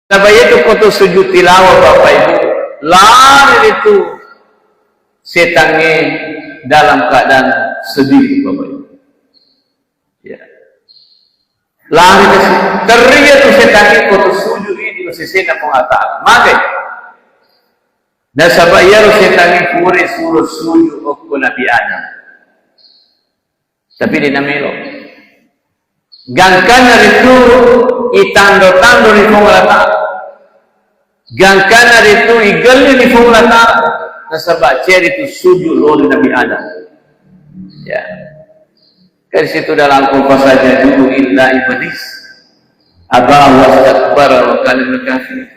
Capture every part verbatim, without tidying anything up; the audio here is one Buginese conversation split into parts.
Nasaba iyatu ko tu sujud tilawah, Bapak Ibu, lari itu setangnge dalam keadaan sedih, Bapak Ibu. Ya. Lari ke si-, terria tu setangnge ko tu sujud idi sesena Puang Allah Ta'ala. Magai? Nasaba iyaro setangnge pura suro sujud okko Nabi Adam. Tapi de namelo. Gangkanna ritu itando-tando ri Puang Allah Ta'ala. Gangkanna ritu igelli ri Puang Allah Ta'ala. Nasaba ceri tu sujud lo ri Nabi Adam. Ya. Kan situ dalam fasajadu illa iblis. Aba wastakbara wa kana minal kafirin.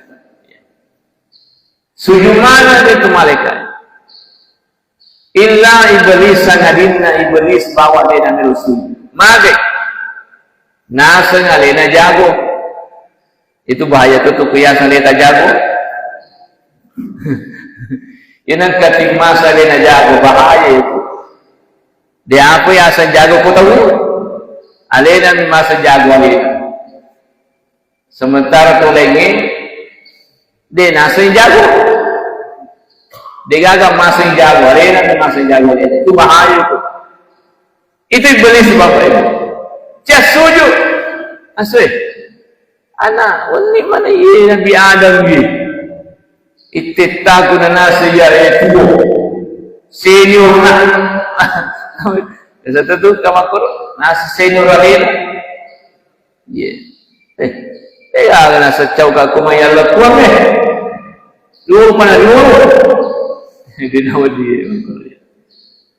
Sujud maneng ritu malaikat. Illa iblis, sangadinna iblis bawang de namelo sujud. Magai? Naseng alena jago. Itu bahaya tu, tu kuyaseng aleta jago. Inang kating masa alena jago, bahaya itu. De apa yaseng jago ko tau? Alena mi masa jago alena. Sementara tu laingnge, de naseng jago. De gaga maseng jago, alena de maseng jago, alena. Itu bahaya itu. Itu iblis, Bapak Ibu. Cia sujud. Aswe. Ana, wenni mana iye Nabi Adam iye? Ittettaku na naseng iya, eh, tuo. Senior na. Biasa tu kamakuru, naseng senior alena. Iya. Eh, eh, aga naseccau ka ko mai Allah Puang, eh. Dulu mana dulu? Dinawa dia.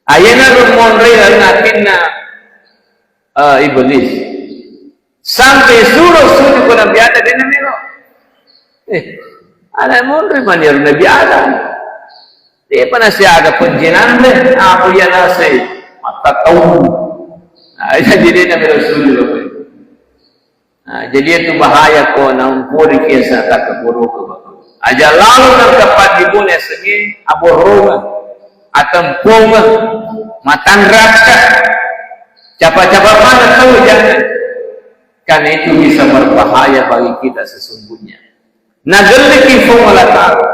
Ayana lu monrei lalu atinna, eh, iblis. Sampai suruh sujud ko Nabi Adam, dia namelo. Eh, ada monrei mani Nabi Adam. Depa nasiaga penjinanna, apa iya nasai? Mata tahu. Nah, jadi dia namelo sujud. Nah, jadi itu bahaya ko nampuri kiasa takaburu ke. Aja lalu nang kapan dibune sengi aborongan, atempongan, matanrakka, capa-capa mana tahu jangan. Karena itu bisa berbahaya bagi kita sesungguhnya. Nagelliki Puang Allah Ta'ala.